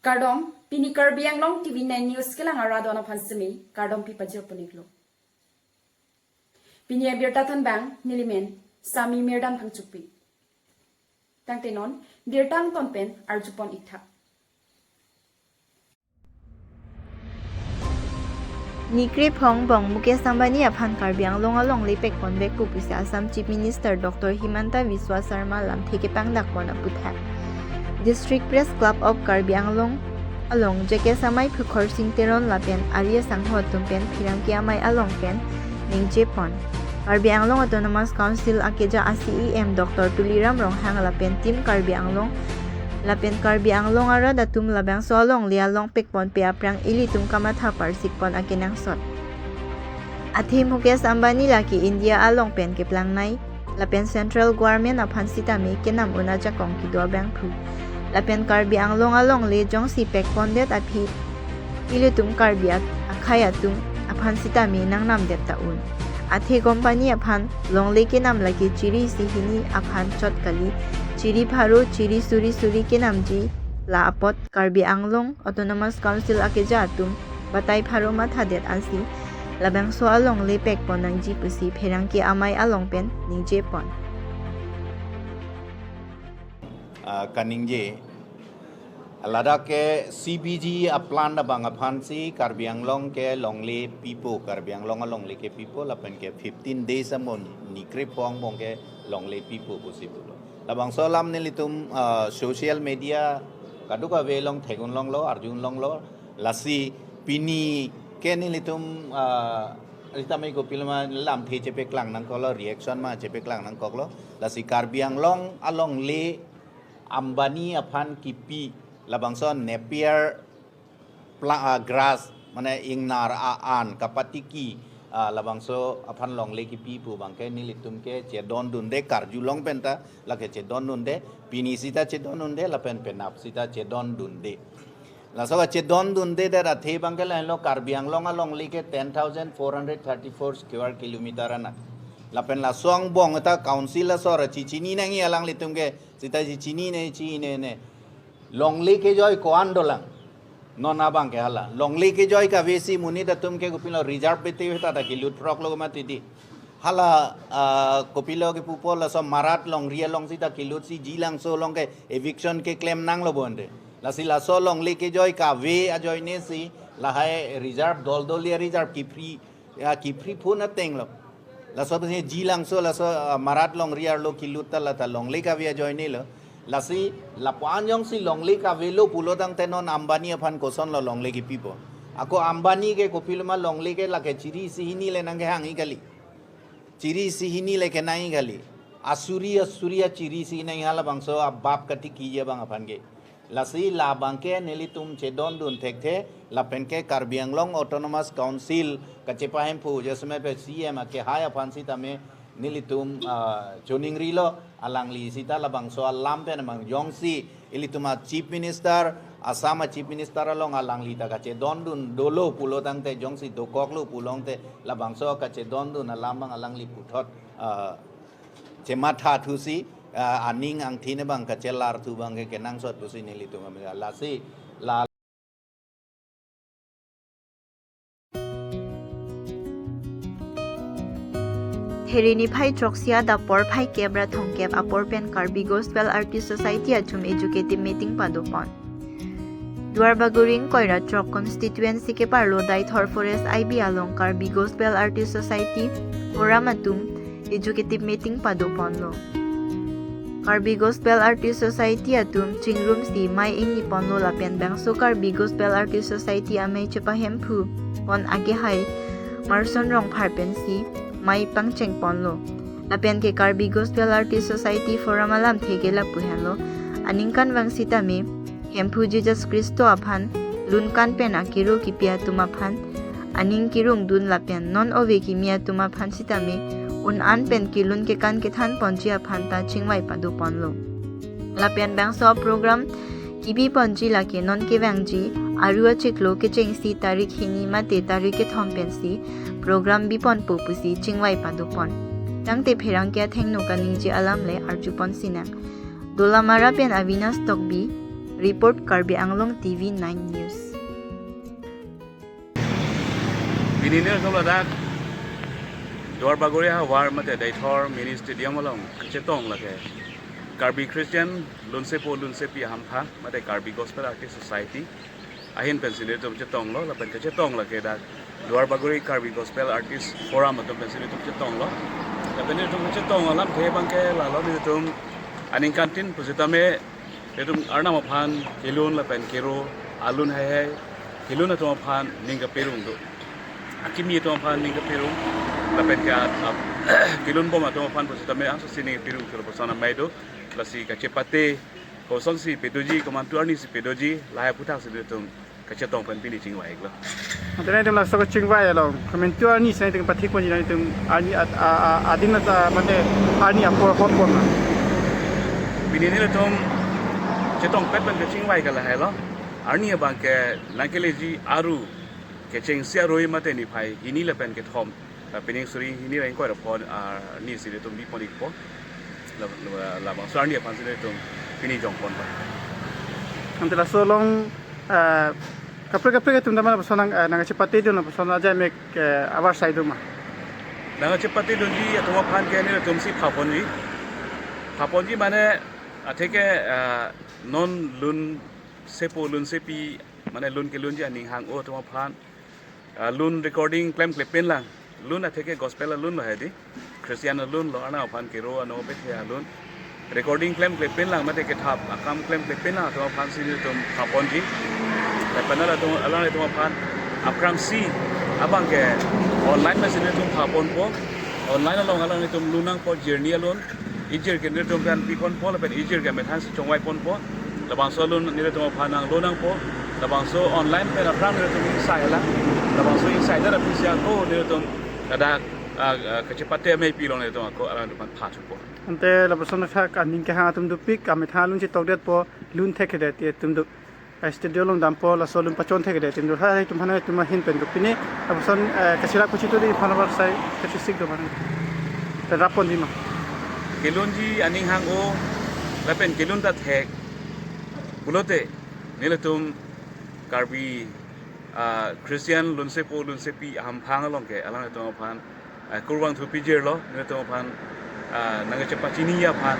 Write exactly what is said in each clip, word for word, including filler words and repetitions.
Kardom, pini Karbi Anglong T V nine News kelang arat aphan semi kardom pi pajir puniklo. Pini abirta thanbang nelimen Sami Mirdan Phangchokpi. Tangte non birta angton pen arjupon iktha. Ni krephongbong Mukesh Ambani aphan Karbi Anglong alongle pekponvek pu pusi Assam Chief Minister Doctor Himanta Biswa Sarma lamthe kepangdakpon aputhak District Press Club of Karbi Anglong along J K Samai Phukhor Sing Teron lapen Arya Sangho atum pen pherangke amei along pen ningjepon. Karbi Anglong Autonomous Council akeja a C E M Doctor Tuliram Ronghang lapen Team Karbi Anglong lapen Karbi Anglong arat atum labangso alongle along pekponpe aphrang ilitum kamatha parsikpon akenangsot. Athe Mukesh Ambani lake India along pen keplangnei lapen Central Government aphan sitame kenam un ajakong kedo abangphu. Lapen Karbi Anglong alongle jongsi pekpondet aphi ilitum Karbi ak-, akhei atum aphan sitame nangnamdet ta un. Athe company aphan longle kenam lake chiri isi hini aphan chot kali, chiri pharo, chiri suri suri kenamji la apot Karbi Anglong Autonomous Council akeja atum batai pharo mathadet ansi labangso alongle pekpon nangji pusi pherangke amei along pen ningjepon. Ah, kaningje. Ladak ke C B G a plan abang aphansi Karbi Anglong ke longle pipo, Karbi Anglong alongle ke pipo, lapen ke fifteen days amon ni krephongbong ke longle pipo pusi pulo. Labangso alam nelitum, ah, social media kadokave along theklonglo, arjulonglo, lasi pini ke nelitum, ah, sitame kopiloma lamthe chepeklang nangkoklo, reaction ma chepeklang nangkoklo. Lasi Karbi Anglong alongle Ambani aphan kipi labangso Napier pla-, ah, grass, mane ingnar a-an kapatiki, ah, labangso aphan longle kipi pu abangke nelitum ke chedondunde, karjulong penta lake chedondunde, pini sita chedondunde, lapen penap sita chedondunde. Laso kachedondunde det athe abangke lahenlo, Karbi Anglong alongle ke ten thousand four hundred thirty-four square kilometer anak. Lapen laso angbong ta council asor chechini nangji, alanglitum ke sita chechinine, chinine. Longle kejoi ko-an dolang. Non abangke hala longle kejoi kavesi monit atum ke kopilo reserve bete ta ta kelut phroklo mati di. Hala, ah, kopilo kepupo, laso Marat longri alongsi ta kelutsi Jilangso along ke eviction keklem nanglo bonde. Lasi laso longle kejoi kave ajoinesi lahai reserve, doldol a-reserve kiphri, ya, kiphri phun atenglo. Laso pensi Jilangso laso, ah, Marat longri arlo kelut ta la ta longle kave ajoinelo. Lasi lapu-an jongsi longle kavelo pulo tangte non Ambani aphan kosonlo longle kipipo? Ako Ambani ke kopiloma longle ke lake chiri isi hini le nangkehangji kali. Chiri isi hini le kenangji kali. Asuri asuri achiri isi nangji, halabangso abap katikiji abang aphan ke. Lasi labangke nelitum chedondun thekthe, lapen ke Karbi Anglong Autonomous Council kachepahemphu jasemet pe C M akehai aphan sitame nelitum, ah, choningrilo, alangli sita labangso alam pen abang jongsi ilitum a-Chief Minister, Assam a-Chief Minister along alangli ta kachedondun dolo pulo tangte, jongsi dokoklo pulo tangte, labangso kachedondun alam abang alangli puthot, ah, chematha thusi, ah, aning angthin abang kachelar thu abangke kenangsot pusi nelitum amega lasi la Therini phai throksi adap porphai kep ra thomkep apor pen Karbi Gospel Artist Society atum educative meeting padopon. Duarbagori ingkoi ra throk constituency keparlo Deithor Forest I B along Karbi Gospel Artist Society Forum atum educative meeting padoponlo. Karbi Gospel Artist Society atum chingrumsi mei ingniponlo lapen bangso Karbi Gospel Artist Society amei chepahemphu pon akehai Marson Rongphar pensi mei pangchengponlo. Lapen ke Karbi Gospel Artist Society Forum alamthe ke lapu henlo. Aningkanvang sitame Hemphu Jesus Kristo aphan lunkan pen akero kipi atum aphan aning kerungdun lapen non ove kimi atum aphan sitame un-an pen kelun kekan kethanponji aphan ta chingvai padoponlo. Lapen bangso program kebiponji lake non kevangji Aru achiklo kechengsi tarik hini mate tarik kethom pensi program biponpo pusi chingvai padopon. Tangte pherangke athengno kaningje alam le arjupon sinang. Dolamara pen Avinash Tokbi, Report Karbi Anglong T V nine News. Pini nelitum ladak Duarbagori havar mate Deithor Mini Stadium along kachetong lake Karbi Christian Lunsepo Lunsepi Hamphang mate Karbi Gospel Artist Society ahin pensi nelitum chetonglo, lapen kachetong lake dak Duarbagori Karbi Gospel Artist Forum atum pensi nelitum chetonglo. Lapen nelitum chetong alamthe abangke lalo, nelitum aningkantin pusitame nelitum Arnam aphan kelun lapen kero alun heihei, kelun atum aphan ning kapirung do, akimi atum aphan ning kapirung, lapen ke, ah, kelun bom atum aphan pusitame angso si ning kapirung kero puson amei do. Lasi kachepate kosonsi pedoji, komantu arni si pedoji, lahai aphuthak si nelitum kachetong pen pini chingvai-iklo. Ante nelitum laso kachingvai along komantu arni si nelitum pathik ponji, nelitum arni at-, a, a, adin at, a, mate arni apor hot pon ma? Pini nelitum chetongpet pen kachingvai ke lahailo. Arni abangke nangkeleji aru kechengsi arui mate niphai hini lapen kethom, ah, pining suri hini ra ingkoi ra pho, ah, arni si nelitum bipon-ikpo. La, la, labangso arni aphan si nelitum pini jongpon pa. Ante laso along, ah, kaprek kaprek atum daman lapuson nang, ah, nangkachepatedun lapuson ajai mek, eh, avarsai do ma? Nangkachepatedunji atum aphan ke nelitum si phaponji. Phaponji mane atheke, ah, non Lunsepo Lunsepi mane lun kelunji aning hang-o atum aphan, ah, lun recording klemkle pinlang. Lun atheke gospel alun lo hedi. Christian alun lo, Arnam aphan kero ano pethe alun. Recording klemkle pinlang mate kethap akam klemkle pinlang atum aphan si nelitum phaponji. Lapen alangtum, alangtum aphan aphrangsi abangke online masi nelitum phaponpo. Online along alangtum lun nangpo jirni alun. Ijir ke nelitum pen piponpo lapen ijir ke methang si chongvaiponpo. Labangso alun nelitum aphan nanglo nangpo. Labangso online pen aphrang nelitum ingsai lang. Labangso ingsai dak aphi si ako nelitum kada, ah, ah, kachepate amei pilong nelitum ako alangtum aphan phathupo. Ante lapuson athak aning kehang atum dopik, amethang alun chetokdetpo, lun thekthedet atum do. A studio along dampo, laso alun pachon thekthedet atum do. Lahai atum aphan nelitum ahin pen do. Pini lapuson, eh, kachirap kachitudun aphan avarsai kachesik do aphan. Te rap ponji ma? Kelunji aning hang-o lapen kelun ta thek pulote nelitum Karbi, ah, Christian Lunsepo Lunsepi Hamphang along ke alangtum aphan, ah, kurvangthu pijirlo, nelitum aphan, ah, nangchepachini aphan,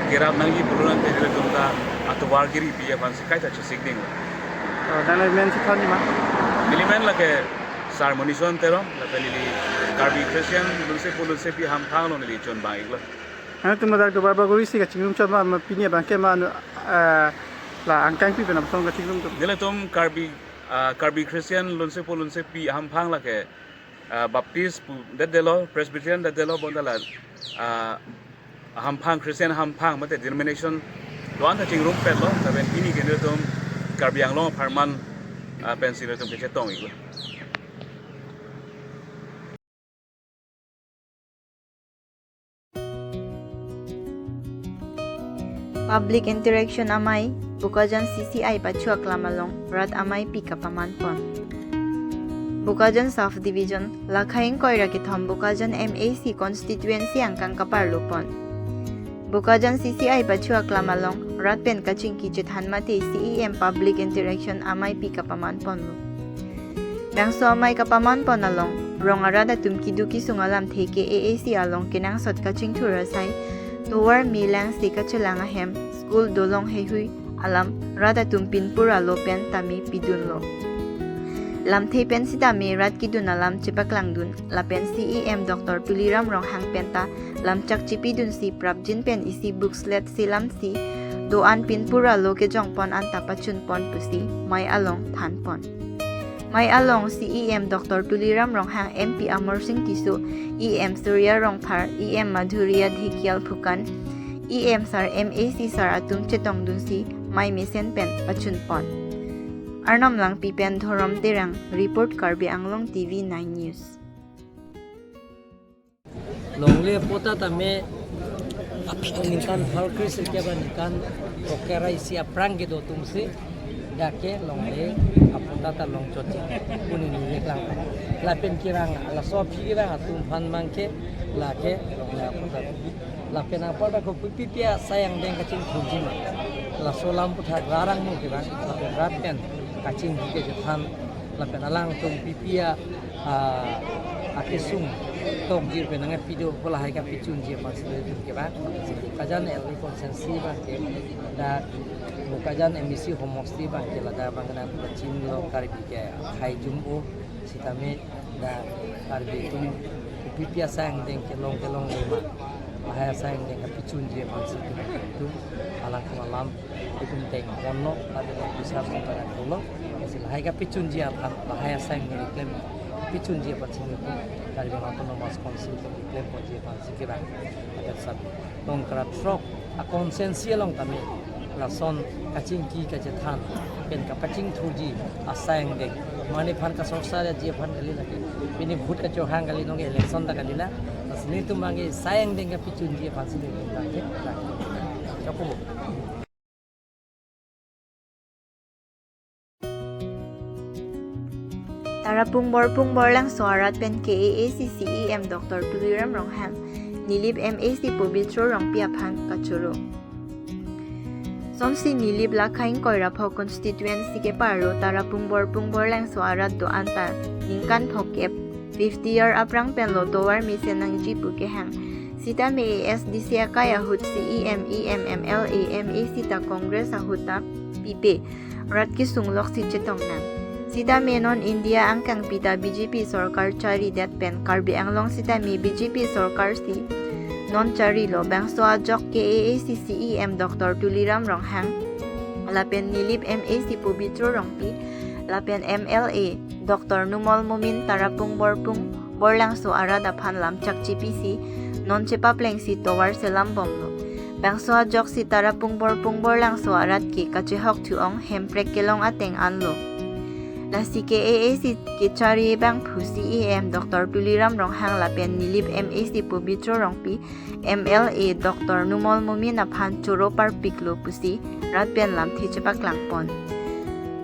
kerap nangji pulo nangte nelitum ta atovar kiri pi aphan si kaita chesik ding. Oh, nangli men si than ma? Neli men lake Sar Monison Teron, lapen neli Karbi Christian Lunsepo Lunsepi Hamphang along neli chonbang-iklo. Nangtum ladak Duarbagori si kachingrum chot ma, ma pini abangke ma anu, eh, la angkang pi pen lapuson kachingrum atum? Nelitum Karbi, ah, Karbi Christian Lunsepo Lunsepi Hamphang lake, ah, Baptist pu detdetlo, Presbyterian detdetlo, bonta la, ah, Hamphang, Christian Hamphang mate denomination do-an ta chingrumpetlo, lapen pini ke nelitum Karbi Anglong apharman, ah, pensi nelitum kachetong-iklo. Public Interaction Amei, Bokajan C C I pachu aklam along rat ameipi kapamanpon. Bokajan Sub Division, lakha ingkoi ra kethom Bokajan M A C constituency angkang kaparlopon. Bokajan C C I pachu aklam along rat pen kachingki chethan mate C E M Public Interaction Ameipi kapamanponlo. Bangso amei kapamanpon along, rong arat atum keduk kesung alamthe ke A A C along kenangsot kachingthur asai, tovar me lang si kachelang ahem, school dolong heihui alam rat atum pinpur alo pen tame pidunlo. Lamthe pen sitame rat kedun alam chepaklangdun, lapen C E M Doctor Tuliram Ronghang penta lamchak chepidunsi prapjin pen isi booklet selamsi do-an pinpur alo kejongpon anta pachunpon pusi mei along thanpon. Mei along C E M Doctor Tuliram Ronghang, M P Amarsing Tisso, E M Surya Rongphar, E M Madhurya Dhekial Phukan, E M sir, M A C sir atum chetongdunsi mei mesen pen pachunpon. Arnam Langpi pen Dhorom Terang, report Karbi Anglong T V nine News. Longle puta tame aphi ningkan hal kris ke ba ningkan okera isi aphrang kedo atumsi dak ke longle aputa ta longchotji pu neli ningje klang. Lapen kerang laso aphi kerang atum aphan abangke lake longle aputa. Lapen apar ta kopi pi asai angdeng kachingthurji ma? Laso alam aputhak rarang mo kevang, lapen rat pen kachingki kachethan, lapen alangtum P P a, ah, akesung tokjir pen nangkepido pu lahai kapachunji aphansi nelitum kevang. Bokajan L A constituency abang ke, dak Bokajan M A C homosti abang ke ladak abang kenang pachim lo Karbi ke hai jum o, sitame dak Karbi atum kopi pi asai angdeng kelong kelongle ma, lahai asai angdeng kapachunji aphansi nelitum alangtum alam itum teng ponlo, lapen officer atum pada pulo, lasi lahai kapachunji aphan, lahai asai angdeng keklem pachunji aphansi nelitum Karbi Anglong Autonomous Council atum keklemponji aphansi kevang. Lapen sat Longkra throk a constituency along tame lason kachingki kachethan pen kapachingthurji asai angdeng mane aphan kasorsa ji aphan kali lake. Pini vote kachohang kali, nonke election ta kali la. Lasi nelitum abang ke asai angdeng kapachunji aphansi nelitum abang ke. Chokpo. Tarapung Borpung Borlangso arat pen K A A C C E M Doctor Tuliram Ronghang, Nilip M A C Pobitro Rongpi aphan kachoro. Sonsi Nilip Lakha ingkoi ra pho constituency keparo Tarapung Borpung Borlangso arat do-an ta ningkan phokep, fifty year aphrang pen lo tovar mesen nangji pu kehang. Sitame A S D C akai ahut C E M, E M, M L A, M A C ta Congress ahut ta pipe, rat kesung loksi chetong nang. Sitame non India angkangpi ta B J P sorkar charidet pen Karbi Anglong sitame B J P sorkar si non charilo. Bangso ajok K A A C C E M Doctor Tuliram Ronghang, lapen Nilip M A C Pobitro Rongpi, lapen M L A Doctor Numal Momin Tarapung Borpung Borlangso arat aphan lamchak chipisi non chepaplengsi tovar selam bomlo. Bangso ajoksi Tarapung Borpung Borlangso arat ke kachehok thu-ong, hemprek kelong ateng anlo. Lasi K A A C kechari abangphu C E M Doctor Tuliram Ronghang lapen Nilip M A C Pobitro Rongpi, M L A Doctor Numal Momin aphan choro parpiklo pusi rat pen lamthe chepaklangpon.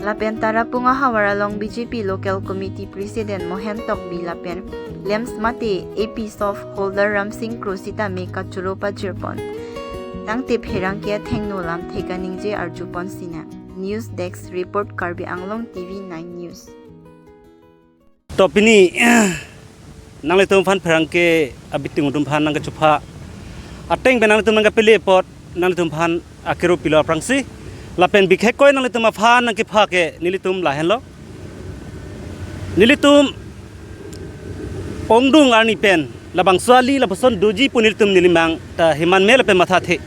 Lapen Tarapung ahavar along B J P Local Committee President Mohen Tokbi lapen LAMPS mate A P soft holder Ramsing Kro sitame kachoro pajirpon. Tangte pherangke athengno lamthe kaningje arjupon sinang. News Desk Report, Karbi Anglong T V nine News. To pini nanglitum aphan pherangke abiting atum aphan nangkachupha ateng pen nanglitum nangkapele apot nanglitum aphan akero pilo aphrangsi. Lapen bikhekkoi nanglitum aphan nangkepha ke nelitum lahenlo. Nelitum ongdung arni pen labangso ali lapuson doji pu nelitum nelimang ta heman me lapen mathathe.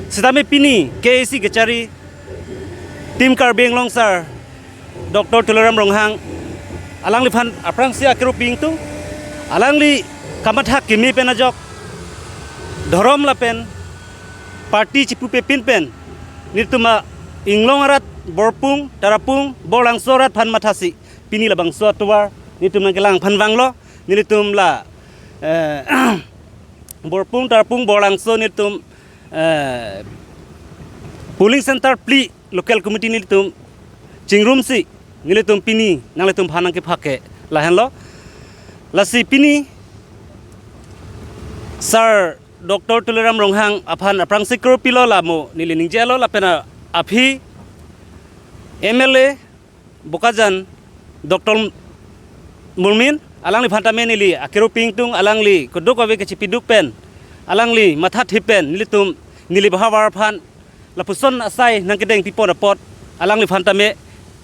Sitame pini K A A C kechari Team Karbi Anglong sir Doctor Tuliram Ronghang, alangliphan aphrangsi akero pi ingtung, alangli kamatha kimi pen ajok dhorom lapen party chipupe pin pen nelitum a-inglong arat Borpung, Tarapung, Borlangso arat aphan mathasi pini labangso atovar nelitum nangkelang aphan vanglo. Nelitum la, eh, Borpung, Tarapung, Borlangso nelitum, eh, polling center phli local committee nelitum chingrumsi nelitum pini nanglitum aphan nangkepha ke lahenlo. Lasi pini sir Doctor Tuliram Ronghang aphan aphrangsi kero pilo, lamo neli ningjelo lapen aphi M L A Bokajan Doctor Momin, alangliphan tame neli akero pi ingtung, alangli keduk ave kachipiduk pen, alangli mathathe pen nelitum, neli bahavar aphan lapuson asai nangkedeng pipon apot alangliphan tame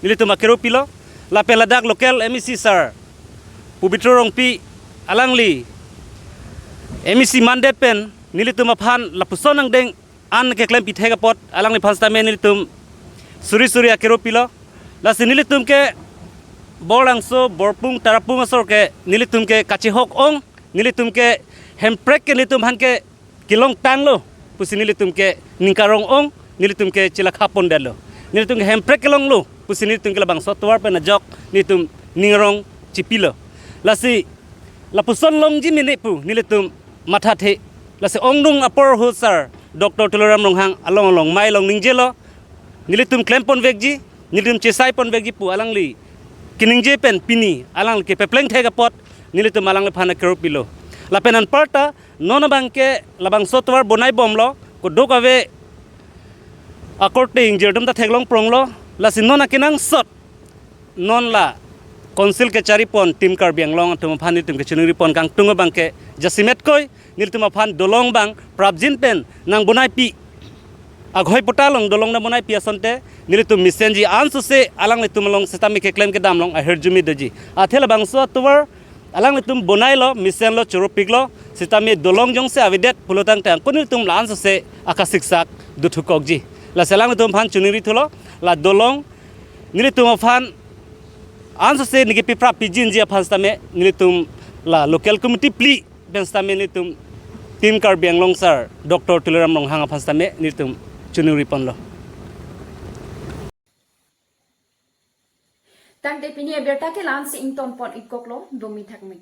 nelitum akero pilo. Lapen ladak local M A C sir Pobitro Rongpi, alangli M A C mandet pen nelitum aphan lapuson angdeng an keklem pithek apot alangliphan sitame nelitum suri suri akero pilo. Lasi nelitum ke Borlangso, Borpung, Tarapung asor ke nelitum ke kachehok ong, nelitum ke hemprek ke nelitum aphan ke kelong tanglo pusi nelitum ke ningkarong ong, nelitum ke chelakha pondetlo. Nelitum ke hemprek kelonglo pusi nelitum ke labangso atovar pen ajok nelitum ningrong chipilo. Lasi lapuson longji mene pu nelitum mathathe. Lasi ongdung apor ahut sir Doctor Tuliram Ronghang along along mai along ningjelo, nelitum klempon vekji, nelitum chesaipon vekji pu alangli keningje pen pini alangli kepepleng thek apot nelitum alangliphan akero pilo. Lapen anparta non abang ke labangso atovar bonai bomlo, keduk ave Akorte ingjir atum ta theklong pronglo, lasi non akenangsot non la Council kechari pon Team Karbi Anglong atum aphan nelitum kachiningri pon kangtung abang ke jasemet koi, nelitum aphan dolong abang prapjin pen nangbonai pi, aghoi pota along dolong nangbonai pi asonte nelitum mesenji ansose alanglitum along sitame keklem kedam along ahirjume doji. Athe labangso atovar alanglitum bonailo, mesenlo, choropiklo, sitame dolong jongsi avedet pulotangte angko nelitum la ansose akasiksak dothukokji. Lasi alanglitum aphan chiningri thulo, la dolong nelitum aphan ansose neke pi prapjinji aphan sitame nelitum la local committee phli pen sitame nelitum Team Karbi Anglong sir Doctor Tuliram Ronghang aphan sitame nelitum chiningri ponlo. Tangte pini abirta ke la-ansi ington pon-ik koklo, domi thakmi.